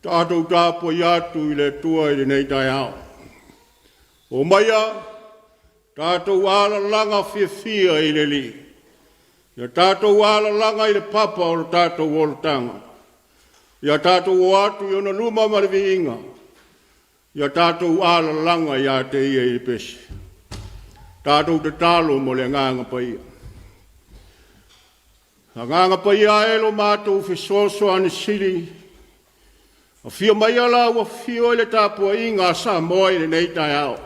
Tatou tapuai atu i le Atua i lenei taeao. Omaia, tatou alalaga fiafia i le Alii, ia tatou alalaga i le papa o lo tatou olataga, ia tatou o atu i ona luma ma le viiga, ia tatou alalaga ia te Ia i le pese. Tatou tatalo mo le Agaga Paia. Agaga Paia e lo matou fesoasoani sili, afio maia la ua afio i le tapuaiga a Samoa i lenei taeao,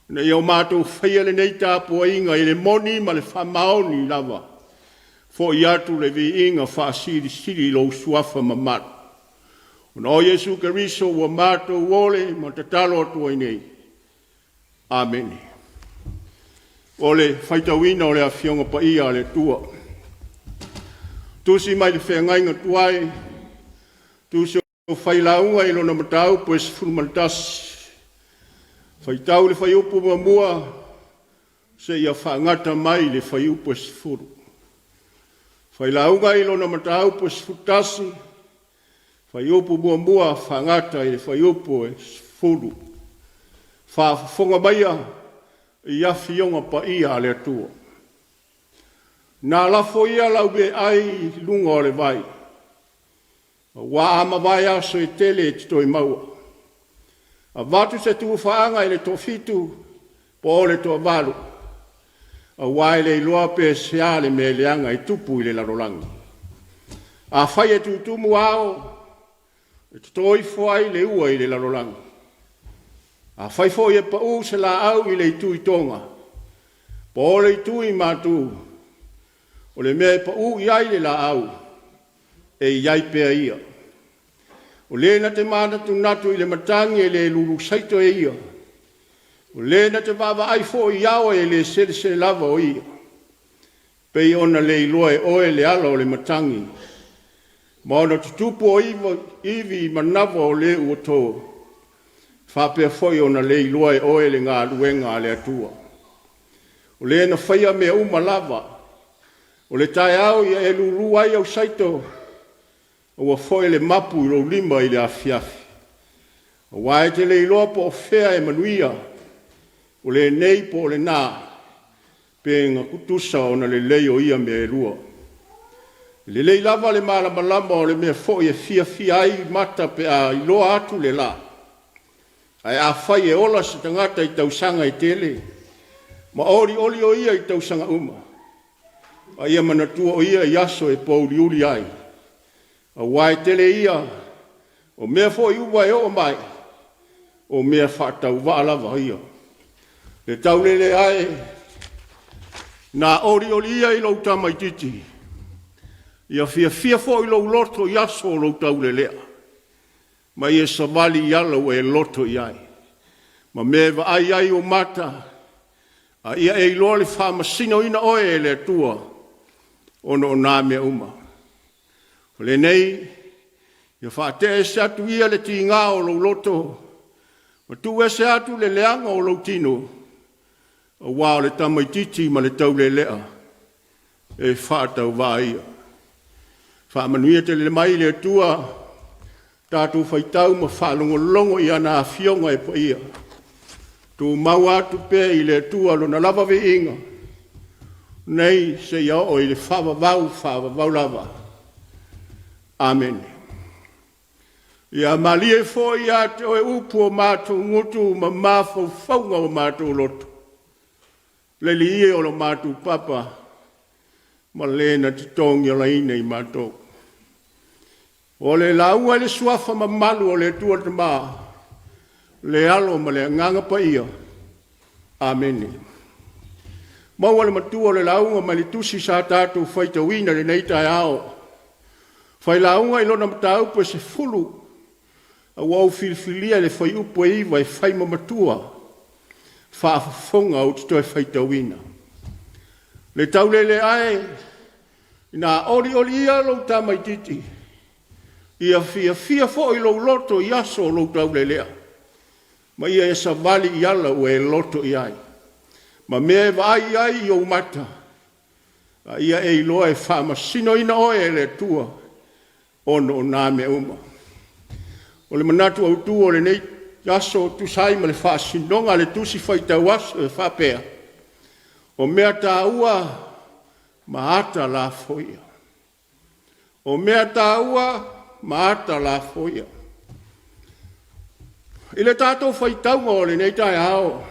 ina ia o matou faia lenei tapuaiga i le moni ma le faamaoni lava, fo'i atu le viiga faasilisili i lou Suafa mamalu. Ona o Iesu Keriso ua matou ole ma tatalo atu ai nei. Amene. O le faitauina o le Afioga Paia a le Atua. Tusi mai le Feagaiga Tuai, Tusi o Failauga i lona mataupu e 11, faitau le fuaiupu 1 seia faagata mai le fuaiupu e 10. Failauga i lona mataupu e 11, Fuaiupu 1 faagata i le fuaiupu e 10. Faafofoga maia i Afioga Paia a le Atua. Na lafo ia lau meaai i luga o le vai, aua a mavae aso e tele e te toe maua. Avatu se tufaaga i le toafitu po o le toavalu, aua e le iloa pe sea le mea leaga e tupu i le lalolagi. Afai e tutumu ao, e toto ifo ai le ua i le lalolagi. Afai foi e pau se laau i le itu i Toga, po o le itu i Matu, o le mea e pau i ai le laau, e i ai pea ia. O le na te manatunatu i le matagi e le lulu saito e ia, o le na te vaavaai foi i ao e le selesele lava o ia, pei ona le iloa e oe le ala o le matagi, ma ona tutupu o ivi i manava o le ua to, faapea foi ona le iloa e oe le galuega a le Atua. O le na faia mea uma lava, o le taeao ia e lulu ai au saito, aua foi le mapu i lou lima i le afiafi. Aua e te le iloa po o fea e manuia, o lenei po o lena, pe na tutusa ona lelei o ia mea e lua. E lelei lava le malamalama o le mea foi e fiafia ai mata pe a iloa atu le la. Ae afai e ola se tagata i tausaga e tele, ma olioli o ia i tausaga uma, a ia manatua o ia i aso e pouliuli ai, aua e tele ia o mea foi uma e oo mai, o mea faatauvaa lava ia. Le taulelea e, na olioli ia i lou tamaitiiti, ia fiafia foi lou loto i aso o lou taulelea, ma ia savali i ala ua e loto i ai, ma mea e vaai ai ou mata, a ia e iloa le faamasinoina oe e le Atua ona o na mea uma. O lenei, ia faatea ese atu ia le tiga o lou loto, ma tuu ese atu le leaga o lou tino, aua o le tamaitiiti ma le taulelea e faatauvaa ia. Faamanuia tele mai le Atua, tatou faitau ma faalogologo i ana Afioga e paia. Tumau atu pea i le Atua Lona lava viiga, nei seia oo i le faavavau, faavavau lava. Amene. Ia malie foi ia te oe upu o matou gutu ma mafaufauga o matou loto, le Alii e o lo matou papa ma le na te togiolaina i matou. O le lauga i le suafa mamalu o le Atua le Tama, le Alo ma le Agaga Paia. Amene. Maua le matua o le lauga mai le tusi sa tatou faitauina i lenei taeao. Failauga i lona mataupu e 10, a ua ou filifilia le fuaiupu e 9 e fai ma matua faafofoga ou te toe faitauina. Le taulelea e, ina olioli ia lou tamaitiiti, ia fiafia foi lou loto i aso o lou taulelea, ma ia e savali i ala ua e loto i ai, ma mea e vaai i ai i ou mata, a ia e iloa e faamasinoina oe e le Atua ona o na mea uma. O le manatu autu o lenei aso e tusa ai ma le faasinoga a le Tusi Faitau Aso e faapea, o mea taua ma ata lafoia. O mea taua ma ata lafoia. I le tatou faitauga o lenei taeao, o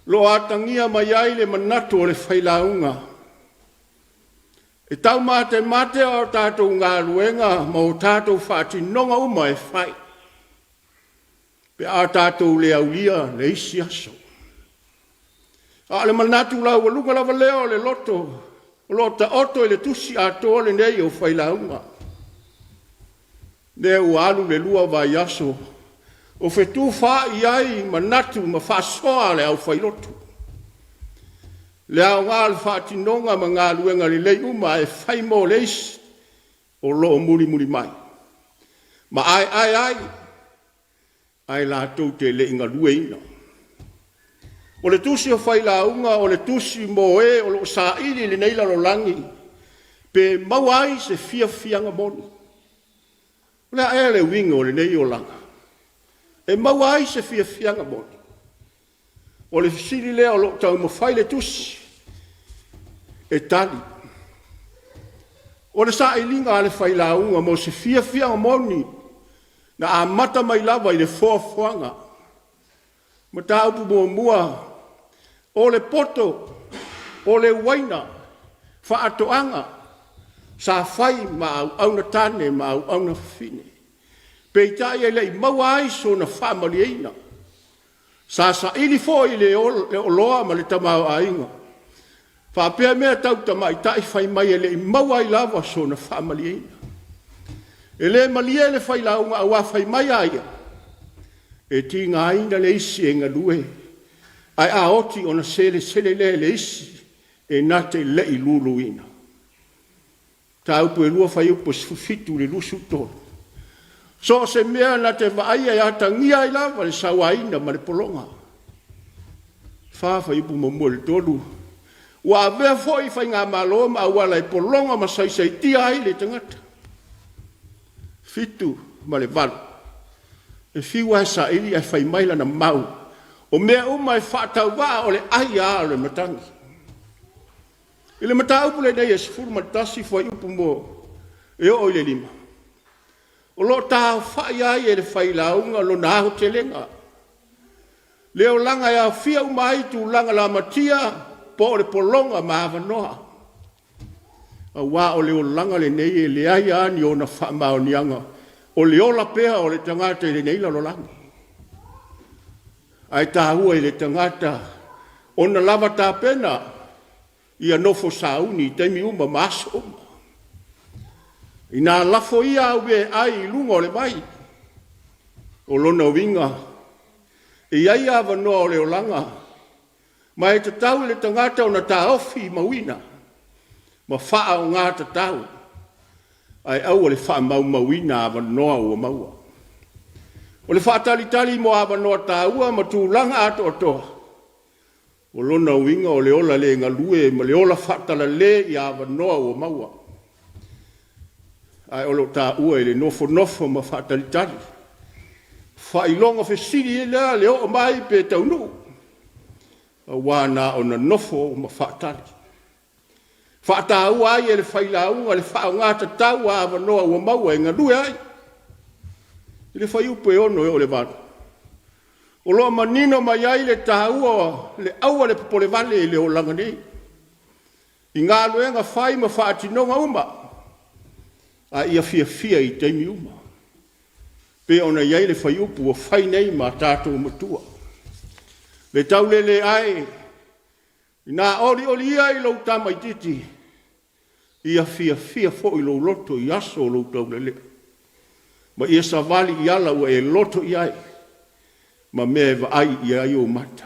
lo o atagia mai ai le manatu o le failauga, e taumatemate a tatou galuega ma o tatou faatinoga uma e fai pe a tatou le aulia le isi aso. A o le manatu laualuga lava lea o le loto o lo o taoto i le tusi atoa lenei o Failauga, lea ua alu le 2 vaiaso o fetufaai ai manatu ma faasoa a le aufailotu, le aoga o le faatinoga ma galuega lelei uma e fai mo le isi o lo o mulimuli mai ma aeae ai ae latou te le i galueaiina. O le tusi o Failauga o le tusi mo e o lo o saili i lenei lalolagi pe maua ai se fiafiaga moni. O le a ea le uiga o lenei olaga? E maua ai se fiafiaga moni? O le fesili lea o lo o taumafai le tusi e tali. O le sailiga a le failauga mo se fiafiaga moni na amata mai lava i le foafoaga. Mataupu muamua, o le poto, o le uaina, faatoaga sa fai ma auauna tane ma auauna fafine, peitai e le i maua ai sona faamalieina. Sa saili foi le oloa ma le tamaoaiga faapea mea tau tamaitai fai mai e le i maua ai lava sona faamalieina. E le malie le failauga aua fai mai a ia, e tigaina le isi e galue, ae a oti ona selesele lea i le isi e na te le i luluina. Mataupu e 2, fuaiupu 17 i le 23. So o se mea na te vaaia e atagia ai lava le sauaina ma le pologa. 4, fuaiupu 1 i le 3. Ua avea foi faigamalo ma auala e pologa ma saisaitia ai le tagata. 7 ma le 8. E fiu lava e saili ae fai mai lana mau, o mea uma e faatauvaa o le ai lava o le matagi. I le mataupu lenei e 11 fuaiupu e oo i le 5, o lo o taaofai ai e le failauga lona aotelega, le olaga e aofia uma ai tulaga lamatia po o le pologa ma avanoa, aua o le olaga lenei e leai lava ni ona faamaoniaga o le ola pea o le tagata i lenei lalolagi. Ae taua i le tagata ona lava tapena ia nofo sauni i taimi uma ma aso uma. Inā lafo ia au meaai i luga o le vai, o lona uiga e i ai avanoa o le olaga ma e tatau i le tagata ona taofi mauina ma faaaoga tatau ae aua le faamaumauina avanoa ua maua. O le faatalitali mo avanoa taua ma tulaga atoatoa, o lona uiga o le ola le galue ma le ola faatalale i avanoa ua maua, ae o lo o taua i le nofonofo ma faatalitali. Faailoga fesili lea le oo mai pe taunuu, aua na ona nofo ma faatali. Faataua ai e le failauga le faaaoga tatau o avanoa ua maua e galue ai. I le fuaiupu e 6 e oo i le 8, o lo o manino mai ai le taua o le aua le popolevale i le olaga nei, i galuega fai ma faatinoga uma, a ia fiafia i taimi uma, pei ona i ai le fuaiupu ua fai nei ma tatou matua. Le tauleleae, ina olioli ia i lou tamaitiiti, ia fiafia foi lou loto i aso o lou taulelea, ma ia savali i ala ua e loto i ai ma mea e vaai i ai ou mata.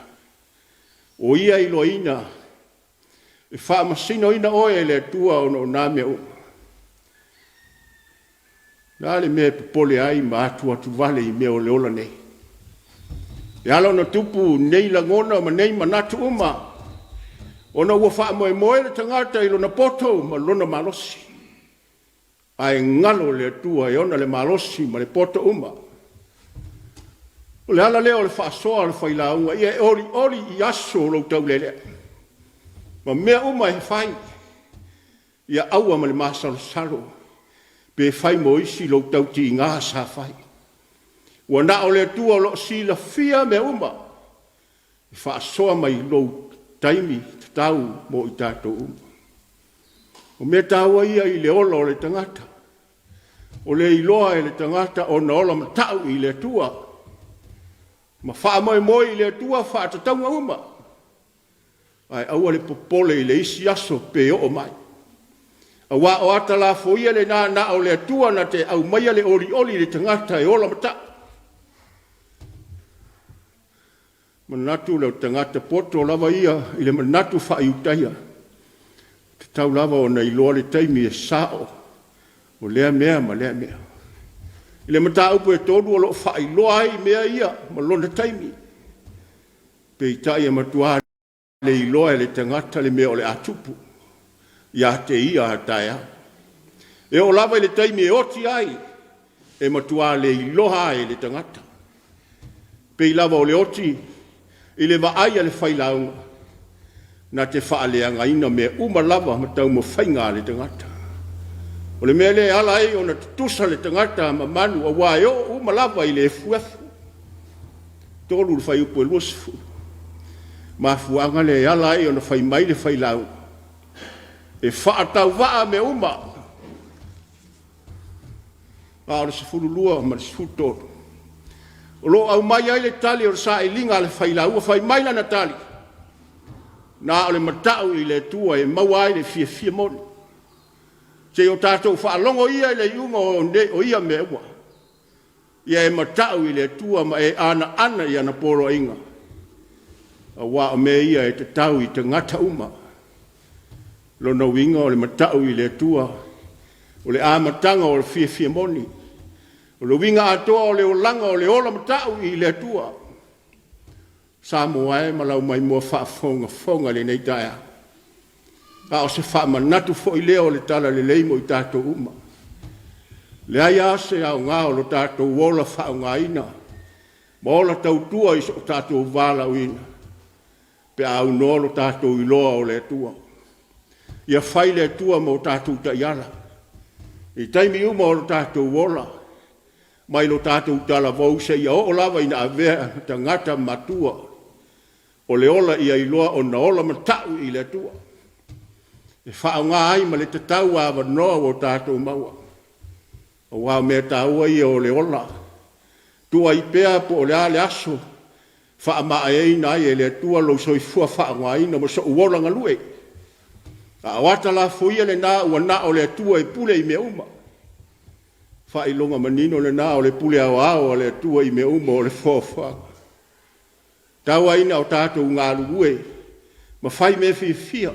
O ia e iloaina e faamasinoina oe e le Atua ona o na mea uma. O le a le mea e popole ai ma atuatu vale i mea o le ola nei? E ala ona tupu nei lagona ma nei manatu uma, ona ua faamoemoe le tagata i lona poto ma lona malosi. Ae galo le Atua e ona le malosi ma le poto uma. O le ala lea o le faasoa a le failauga, ia e olioli i aso o lou taulelea, ma mea uma e fai, ia aua ma le masalosalo pe fai mo isi lou tautiga sa fai. Ua na o le Atua o lo o silafia mea uma e faasoa mai lou taimi tatau mo i tatou uma. O mea taua ia i le ola o le tagata, o le iloa e le tagata ona ola matau i le Atua ma faamoemoe i le Atua faatatauga uma, ae aua le popole i le isi aso pe oo mai. Aua o ata lafoia lena na o le Atua na te aumaia le olioli i le tagata e ola matau. Manatu lea o le tagata poto lava ia i le manatu faa-Iutaia, e tatau lava ona iloa le taimi e sao o lea mea ma lea mea. I le mataupu e 3 o lo o faailoa ai mea ia ma lona taimi, peitai e matua le iloa e le tagata le mea o le a tupu ia te ia a taeao. E oo lava i le taimi e oti ai, e matua le iloa lava e le tagata. E pei lava o le oti i le vaai a le failauga, na te faaleagaina mea uma lava ma taumafaiga a le tagata. O le mea lea e ala ai ona tutusa le tagata ma manu, aua e oo uma lava i le efuefu. 3 i le fuaiupu e 20. Mafuaaga lea e ala ai ona fai mai le failauga, e faatauvaa mea uma, a o le 12 ma le 13, o lo o aumai ai le tali o le sailiga a le failauga. Fai mai lana tali, na o le matau i le Atua e maua ai le fiafia moni. Se i o tatou faalogo ia i le iuga o ia mea uma. Ia e matau i le Atua ma e anaana i ana poloaiga, aua o mea ia e tatau i tagata uma. Lona uiga o le matau i le Atua, o le amataga o le fiafia moni. O le uiga atoa o le olaga o le ola matau i le Atua. Samoa e ma lau maimoa faafogafoga i lenei taeao, a o se faamanatu foi lea o le Talalelei mo i tatou uma. Leai lava se aoga o lo tatou ola faaaogaina ma ola tautua i so tatou valaauina pe a aunoa lo tatou iloa o le Atua. Ia fai le Atua ma o tatou taiala i taimi uma o lo tatou ola, mai lo tatou talavou seia oo lava ina avea ma tagata matua, o le ola ia iloa ona ola matau i le Atua, e faaaoga ai ma le tatau avanoa ua tatou maua, aua o mea taua ia o le ola. Tuu ai pea po o le a le aso faamaeaina ai e le Atua lou soifua faaaogaina ma sou ola galue. A o ata lafoia lena ua na o le Atua e pule i mea uma. Faailoga manino lena o le pule aoao a le Atua i mea uma o le foafoaga. Tau ai ina o tatou galulue ma fai mea fiafia,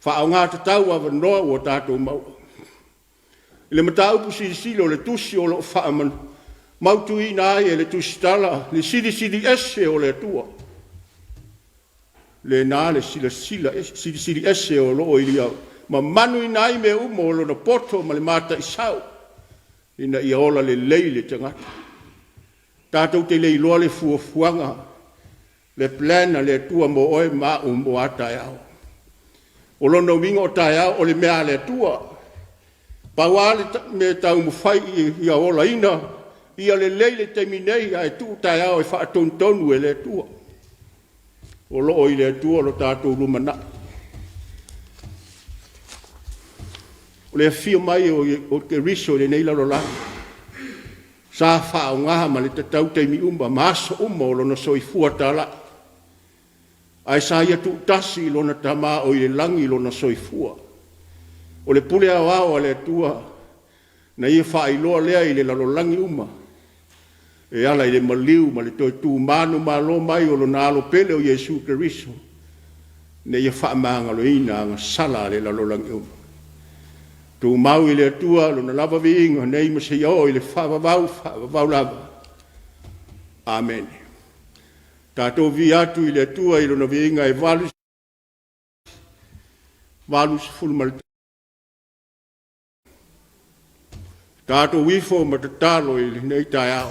faaaoga tatau avanoa ua tatou maua. I le mataupu silisili o le tusi o lo o faamautuina ai e le tusitala le silisili ese o le Atua, lena le silasila silisili ese o lo o ia mamanuina ai mea uma o lona poto ma le mataisau ina ia ola lelei le tagata. Tatou te le iloa le fuafuaga, le plan a le Atua mo oe ma au mo a taeao. O lona uiga o taeao o le mea a le Atua. Pau lava le mea e taumafai ia olaina, ia lelei le taimi nei ae tuu taeao e faatonutonu e le Atua. O lo o i le Atua lo tatou lumanai. O le afio mai o Keriso i lenei lalolagi, sa faaaoga ma le tatau taimi uma ma aso uma o lona soifua talai, ae sa ia tuutasi i lona Tama o i le lagi lona soifua. O le pule aoao a le Atua na ia faailoa lea i le lalolagi uma e ala i le maliu ma le toe tu manumalo mai o lona Alo pele o Iesu Keriso ina ia faamagaloina agasala a le lalolagi uma. Tumau i le Atua Lona lava viiga nei ma seia oo i le faavavau, faavavau lava. Amene. Tatou viia atu i le Atua i Lona viiga e 81. Tatou ifo ma tatalo i lenei taeao.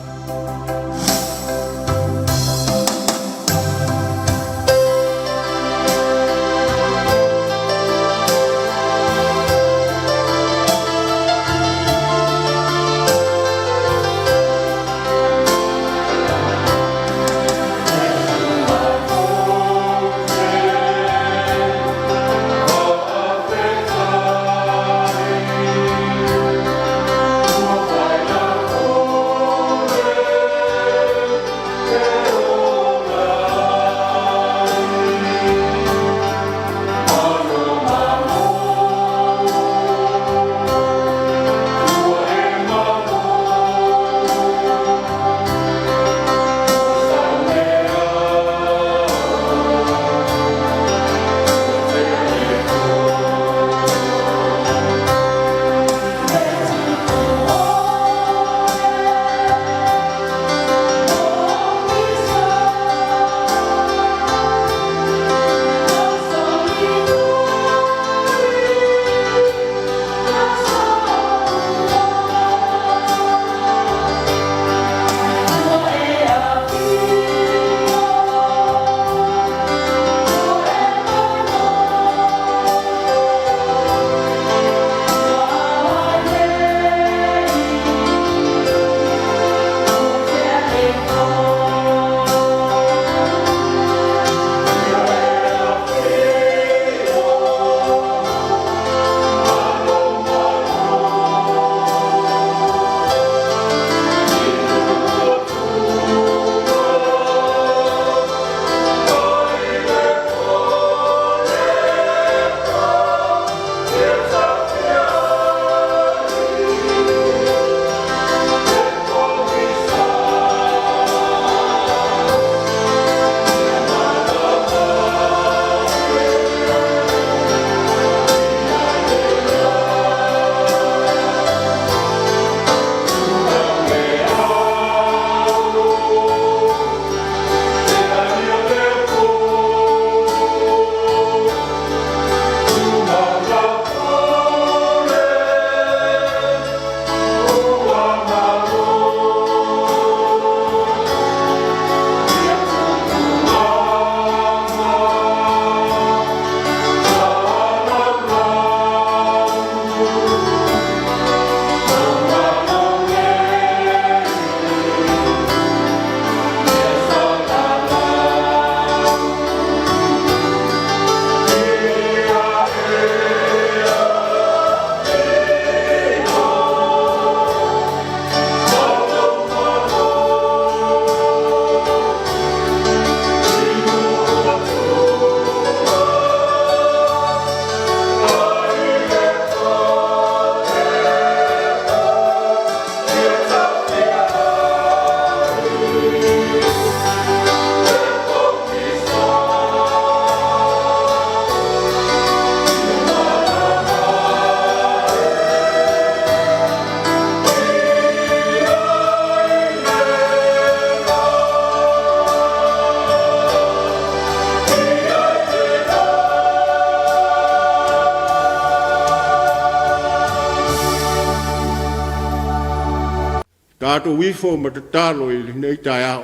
Tatou ifo ma tatalo i lenei taeao.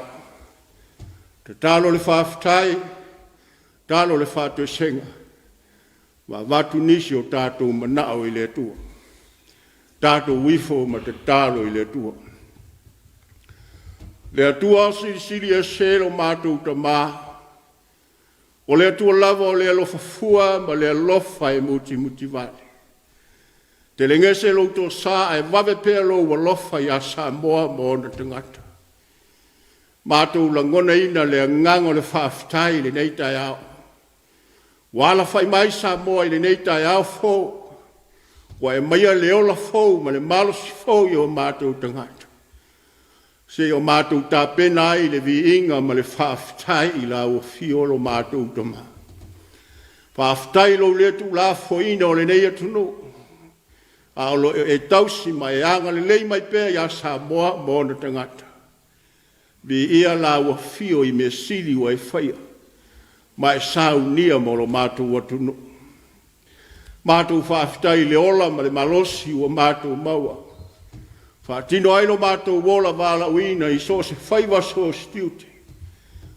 Tatalo le faafetai, tatalo le faatoesega ma avatu nisi o tatou manao i le Atua. Tatou ifo ma tatalo i le Atua. Le Atua Silisili Ese lo matou Tama, o le Atua lava o le alofa fua ma le alofa e mutimutivale, telegese lou toasa ae vave pea lou alofa ia Samoa ma ona tagata. Matou lagonaina le agaga o le faafetai i lenei taeao ua alafai mai Samoa i lenei taeao fou ua e aumaia le ola fou ma le malosi fou i o matou tagata se i o matou tapena ai le viiga ma le faafetai i lau afio lo matou Tama. Faafetai i lou le tuulafoaiina o lenei atunuu a o lo o e tausi ma e agalelei mai pea ia Samoa ma ona tagata. Viia lau Afio i mea sili ua e faia ma e saunia mo lo matou atunuu. Matou faafetai i le ola ma le malosi ua matou maua. Faatino ai lo matou ola valaauina i so o se faiva so o se tiute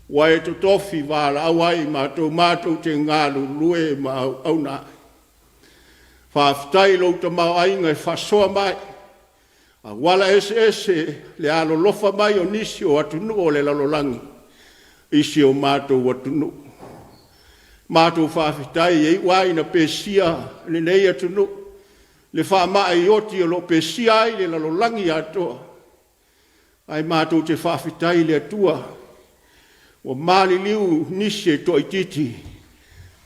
ua e totofi valaau ai i matou matou te galulue ma auauna ai. Faafetai i lou tamaoaiga e faasoa mai, auala eseese le alolofa mai o nisi o atunuu o le lalolagi i si o matou atunuu. Matou faafetai e ui lava ina pesia lenei atunuu i le faamai oti o lo o pesia ai le lalolagi atoa, ae matou te faafetai i le Atua ua maliliu nisi e toaitiiti,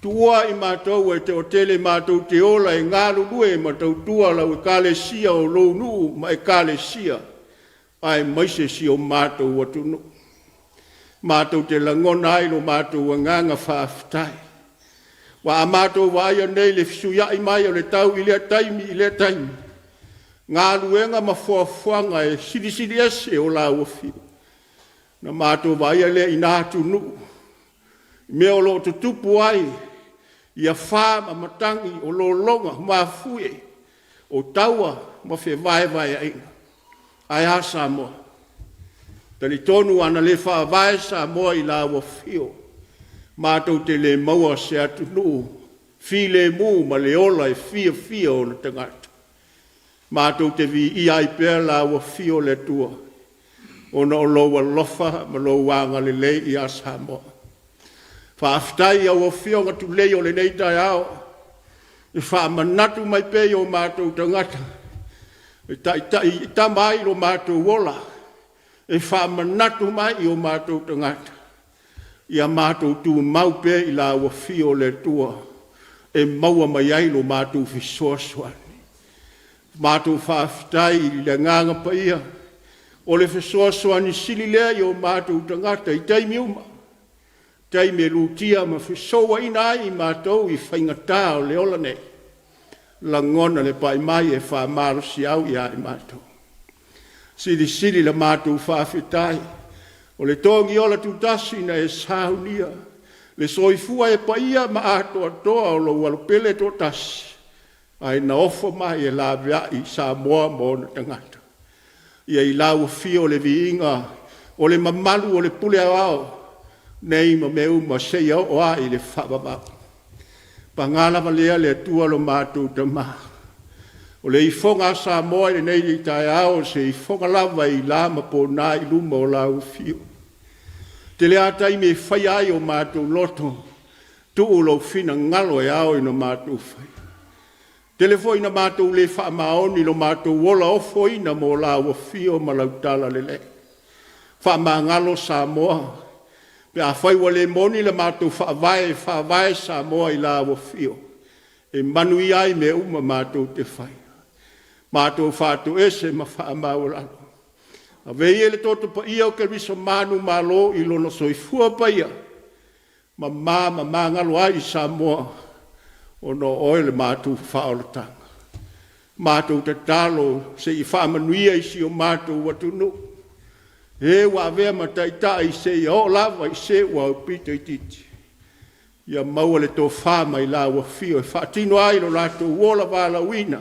tuua i matou e toatele matou te ola e galulue ma tautua lau Ekalesia, o lou nuu ma Ekalesia, aemaise si o matou atunuu. Matou te lagona ai lo matou agaga faafetai. Aua a matou vaaia nei le fesuiai mai o le tau i lea taimi i lea taimi, galuega ma foafoaga e silisili ese o lau Afio, ona matou vaaia lea i na atunuu i mea o lo o tutupu ai afa ma matagi, o lologa mafuie, o taua ma fevaevaeaiga. Ae a Samoa? E talitonu ana le faavae Samoa i lau Afio, matou te le maua se atunuu filemu ma le ola e fiafia ona tagata. Matou te viia ai pea lau Afio le Atua ona o lou alofa ma lou agalelei ia Samoa. Faafetai i au Afioga tulei o lenei taeao e faamanatu mai pea i o matou tagata e taitaitama ai lo matou ola, e faamanatu mai i o matou tagata ia matou tumau pea i lau Afio le Atua e maua mai ai lo matou fesoasoani. Matou faafetai i le Agaga Paia, o le fesoasoani sili lea i o matou tagata i taimi uma, taimi e lutia ma fesouaina ai matou i faigata o le ola nei, lagona le pai mai e faamalosiau ia i matou. Silisili la matou faafetai o le togiola tutasi na e saunia le soifua e paia ma atoatoa o lou Alo Pele e toatasi, ae na ofo mai e laveai Samoa ma ona tagata. Ia i lau Afio le viiga o le mamalu o le Pule Aoao nei ma mea uma seia oo lava i le faavavau. Paga lava lea le Atua lo matou Tama, o le ifoga a Samoa i lenei taeao, o se ifoga lava e ila ma pona i luma o lau Afio. E tele lava taimi e faia ai o matou loto, tuu lou finagalo e ao ona matou faia. E tele foi ina matou le faamaoni i lo matou ola ofoina mo lau afio ma lau talalelei. Faamagalo Samoa pe afai ua le moni le matou faavae e faavae Samoa i lau Afio e manuia ai mea uma matou te faia. Matou faatoese ma faamaualalo, ave ia le Toto Paia o Keriso manumalo i lona soifua paia, mama ma magalo ai Samoa ona o oe le matou faaolataga. Matou tatalo se i faamanuia i si o matou atunuu, e ua avea ma taitai seia oo lava i se ua aupito itiiti, ia maua le tofa mai lau Afio e faatino ai lo latou ola valaauina,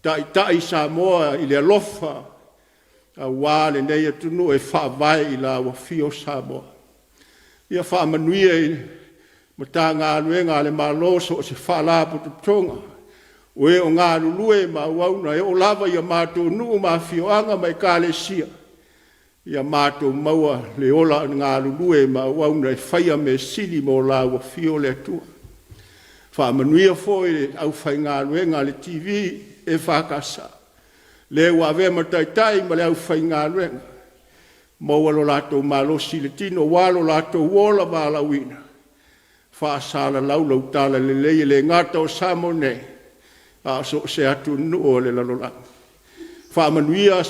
taitai Samoa i le alofa aua lenei atunuu e faavae i lau Afio Samoa. Ia faamanuia i Matagaluega a le Malo, so o se Faalapotopotoga, o e o galulue ma auauna e oo lava i a matou nuu ma afioaga ma Ekalesia, ia matou maua le ola galulue ma auauna e faia mea sili mo lau Afio le Atua. Faamanuia foi i le aufaigaluega a le TV EFKS, le ua avea ma taitai ma le aufaigaluega, maua lo latou malosi i le tino aua lo latou ola valaauina, faasalalau lau talalelei e le gata o Samoa nei, a o so o se atunuu o le lalolagi. Faamanuia